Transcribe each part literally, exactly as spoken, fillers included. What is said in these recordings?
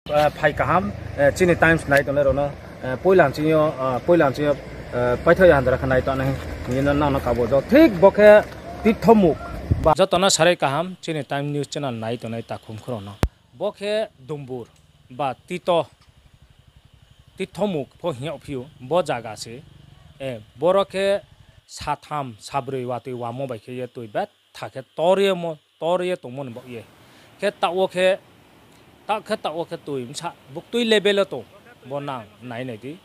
Phai kaham, chini Times nai tongnai rao no, poila nching yo, poila nching yo, paithao ya hanjara khe nai tongnai hing ye no nang no kabo jo. Thik bo khe Tirtho Mukh ba. Joto no sarai kaham, chini Times News channel nai tongnai takhum khorang no. Bo khe Dumbur ba Tito, Tirtho Mukh pho hing yag phi ou, bo zaga se, boro khe satham, sabroi watoi wamo bai khe ye toi betha khe tor ye mo, tor ye tongmo ni baoh ye. Khe taoh wo khe, taoh khe taoh wo khe toi bsa buktui level wo tong, bo nang nai nai di,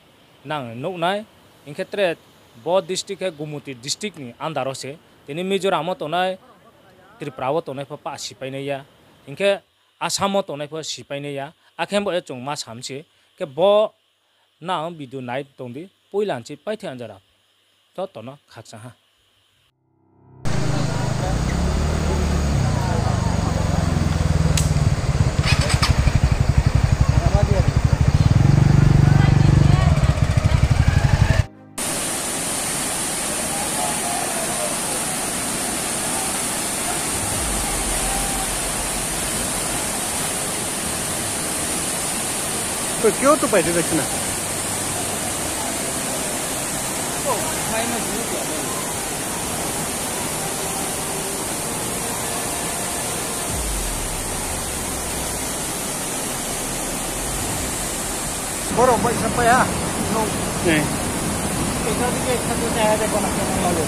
nang nuh nai, hing khe tre bo district khe Gumoti district ni under wo se, tini Mizoram wo tongnai, Tripura wo tongnai pho pah sipainai ya, hing khe Assam wo tongnai pho sipainai ya, akhe bo ye chung ma sam se, khe bo nang video nai tong di, poila nching paithao ya hanjara. Joto no khakchang ha. Koi kyo to pai de bai khna. Borok bai sa pai ha. Nung. Ekta dike ekta dike hai de kono kono lago.